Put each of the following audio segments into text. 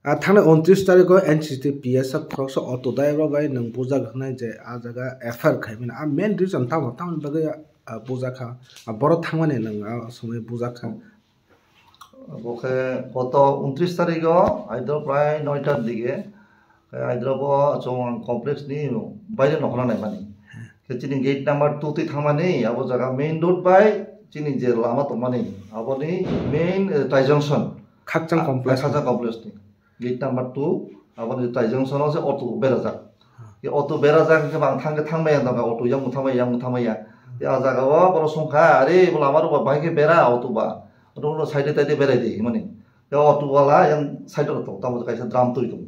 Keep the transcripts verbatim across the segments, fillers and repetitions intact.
A thangna untris tarikh o N C T P S F khoroksa auto driver bai nwng bujak hwnwi je a jaga F I R khaimani. A main reason tamo, tamoni bagwi, a, bujak kha? A borok thangmani nwng a somoi bujak kha? Bo khe goto untris tarikh o aidro prai noitar dige, aidro bo chwng complex ni baire nokhorna naimani. Khe chini gate number two twi thangmani, abo jaga main road bai chini je lama tongmani, aboni main, eh, tai junction. Khakchang Ah, complex. Khakchang complex ni. Gate number two, aboni tai junction o se auto berajak. Ke auto berajak ke bang thang ke thangmaya, auto yang thangmaya, yang thangmaya. Te a jaga o borok songkha, "Are, bo lama rok bai ke bera auto ba. Auto no side tai berai di," himani. Te auto wala yang side o tong, tamo kaisa drum twi tong.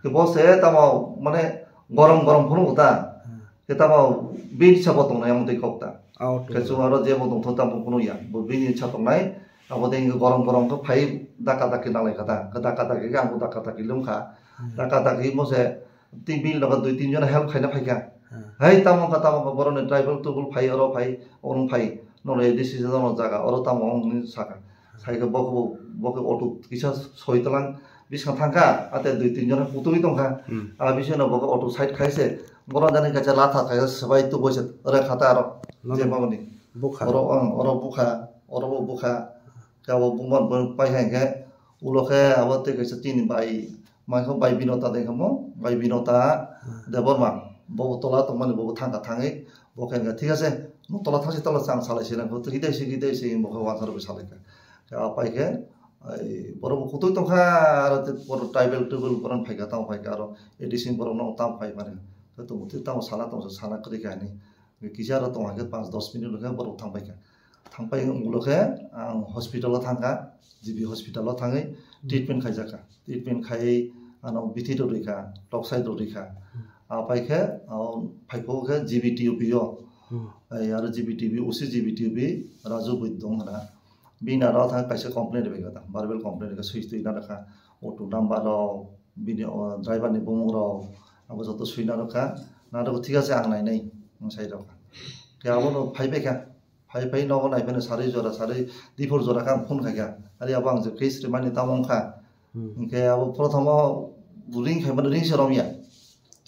Ke bo se tamo mane gorom gorom phunu ta. Ke tamo bini sabo tong yang twi kok ta. Auto. Ke chuma ro je bo tong tamo phunu ya. Bo bini sa tong nai. Abo dei gorom gorom khe phai daka daki nalai kha ta. Khe daka daki khe ang daka daki lung kha. Hmm. Daka daki mo se tin bil nogo dui tin jon help khaina phai kha. Hmm. Hai tamo kha, tamo kha, borok ni tribal tubul phai, oro phai, ono phai. Nono A D C se jono jaga, oro tamo wng hinwi sa kha. Sai khe bo khe bo, bo khe auto kisa soi tlang bising thang kha, ate dui tin jon kutui tong kha. Hmm. A bising no bo khe auto side khai se, borok jani kaisa latha khai se swbai tubui se, ore kha ta aro. Nono je mamani. Bukha. Oro, ang, oro bukha, oro bo bukha. Khe abo bukmani bo pai hai khe, ulo khe abo tei kaisa chini bai, mai khe bai Binota de khe mo, bai Binota Hmm. Debbarma, bo tola tongmani bo thang kha thangwi, bo khe thik ase, nwng tola thang si tola chang salai se lang kho, hidai se, hidai se, bo khe wansaro bo salai kha. Khe abo pai khe, ai, borok bo kutui tong kha, aro tei borok tribal, tribal borok phai kha, tamo phai kha, aro A D C borok no tamo phai mani. Khe tong twi tamo sana tong sana kwrwi kha hinwi. Kisa aro tong hai khe panch dos minute rw khe borok thang pai kha. Thang pai wng ulo khe ang hospital o thang kha, G B hospital o thangwi treatment khai jak kha. Treatment khai ano bithi rw rwi kha, toksai rw rwi kha. A pai khe, o, phai pho khe G B T O P o. Hmm. Ai aro G B T O P, O C G B T O P, Raju Boido hwna. Bini aro thang kaisa complaint rw kha, verbal complaint rw kha, sui twi na rw kha. Auto number rok, bini, o, driver ni bumung rok, abo joto sui na rw kha. Na rw thik ase, ang nai nai, wng sai rw kha. Khe abo no phai pai kha. Phai phai nogo nai phano sarwi jora, sarwi diphor jora khe ang phone khai kha. Ari abo ang je case rwmani tamo wng kha. Hmm. Hinkhe abo prothomo ring khai mano, ring se rom ya.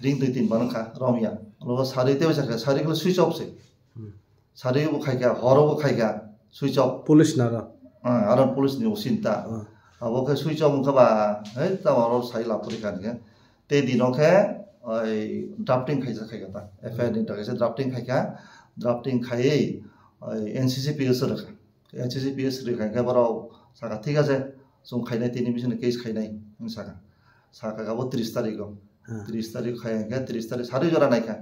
Ring dui tin mano kha, rom ya. Ulo sarwi tei uaisa kha, sarwi khe switch off se. Hmm. Sarwi bo khai kha, horo bo khai kha, switch off. Police naro? Ah, aro police ni usin ta. Ah. Abo khe switch off wng kha ba, hei, tamo aro sai lapori kha ni khe. Tei dino khe, oi, drafting khaijak khai kha ta. F I R ni dagese drafting khai kha, drafting khaiwi, oi, N C C P S rwkha. N C C P S rwkha khe borok sakha, "Thik ase, chwng khainai, tini bisingni case khainai," hinwi sakha. Sakha khe abo tris tarikh o. Hmm. Tris tarikh khai khe, tris tarikh sarwi jora nai kha.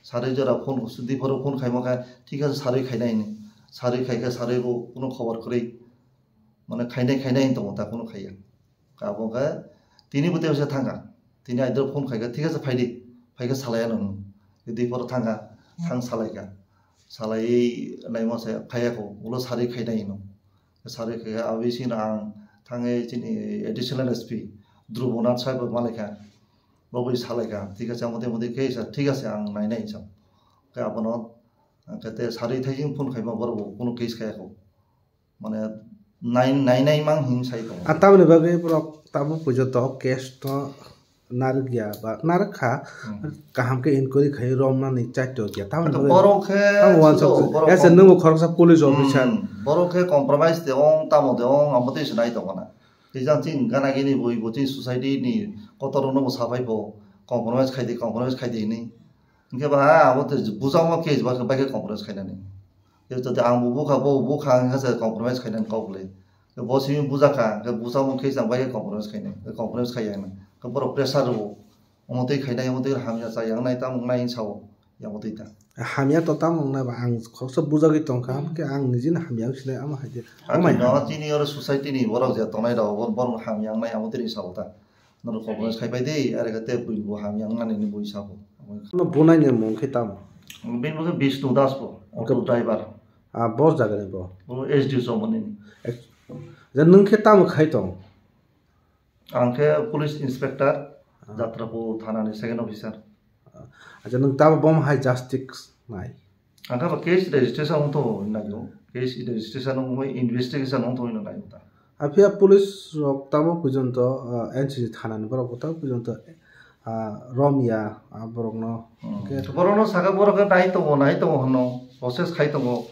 Sarwi jora phone, diphoro phone khaimo khe, "Thik ase, sarwi khainai," hinwi. Sarwi khai khe, sarwi bo kunu khobor kwrwi. Mane khainai, khainai hinwi tongo, ta kunu khaiya. Abo khe tini bo tei thang kha. Tini aidro phone khai khe, "Thik ase, phai di." Phai khe salai ano. Di poro thang kha, thang salai kha. Salai naimo se phai ya kho, ulo sarwi khainai hino. Sarwi khai khe, abo bising ang thangwi chini additional S P Dhrubo Nath sahib bo malai kha. Bo bai salai kha. Thik ase, amo tei, amo tei khe sa, "Thik ase, ang nai nai," sa. Khe abono, khe te sarwi thaising phone khaima borok bo kunu case khaya kho. Mane nai, nai, nai mang hing sai tongo. A tamoni bagwi borok tabuk pujo to case to narwk ya ba narwk kha, Hmm. kaham khe inquiry khai romnani chaito ya. Tamoni Ata bagwi borok khe tamo wansok sudo, borok ya se kom-, nwng bo khoroksa police Hmm, officer. Borok khe compromise de ong, tamo de ong, amo tei se nai tongo na. Tei jang chini gana gini bui bo chini society ni kotor no bo sapai pho, compromise khai di, compromise khai di hinwi. Hinkhe ba ha, abo tei bujamo case ba khe bai khe compromise khainani. Tei jodi ang bo bukha, bo bukha wngkha se compromise khainani kok le. Bo simi bujakha, hinkhe bujamo case ang bai khe compromise khainai, compromise khaiya hinwi. Hinkhe borok pressure rwo. Omo tei khainai, omo tei hamya cha yang nai, tamo nai hinwi sao. Yang twi ta. Hamya to tamo wngnai ba, ang khoroksa bujagwi tongkha, Hmm. hwnkhe ang nijini hamya wng sinai, amo hai khe. Amo hai no, ha. Chini oro society ni borok je tongnai rok, bor-, borok hamya wngnai, amo twi sao ta. Norok compromise khai pai di, are khe te bui bo hamya wngnani ni bui sabo. No bunai ni mung khe tamo? Bini mung khe Bishnu Das bo, auto driver. Ah, bor jaga ni bo? Bo S D O Chomoni ni. Ek-, je nwng khe tamo khai tong? Ang khe police inspector, Ah. Jatrapur thana ni second officer. Acha, nwng tamo bom hai justice nai? Ang khe ba case registration wng tong nai o. Case registration wng investigation wng tong nai o ta. Aphia police rok tamo pujonto, ah, N C C thana ni borok bo tamo pujonto, ah, rom ya, ah, borok no. Hmm. Ke borok no saka borok ke nai tongo, nai tongo hwnno, process khai tongo.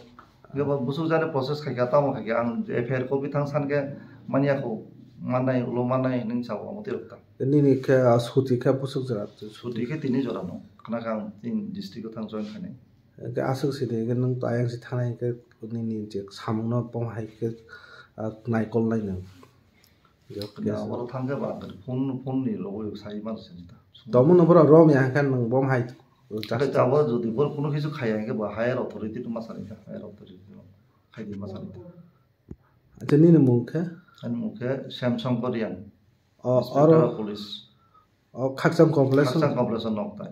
Ke bo busuk jani process khai kha, tamo khai kha. Ang F I R copy thang san ke manya ko mannai, ulo mannai hinwi sao amo twi rok ta. Nini ke, ah, suti ke busuk jora. Suti ke tini jora no. Khna kha ang tin district o thang join khainai. Ke aswk sidi ke nung ayang si thanai ke nini je samung no bom hai ke, ah, naikol nai nung. Jok ke Ya, oro thang ke ba, phone, phone ni logo sai man sini ta. Tomo no boro rom ya kan nung bom hai. Just Abo jodi bor kuno kisu khaya ke ba higher authority to masani ta, higher authority to khai di masani ta. Acha nini mung khe? Ani mung khe Samsung Korean. O, Inspector oro, of Police. O, Khakchang Complex. Khakchang Complex nok tai.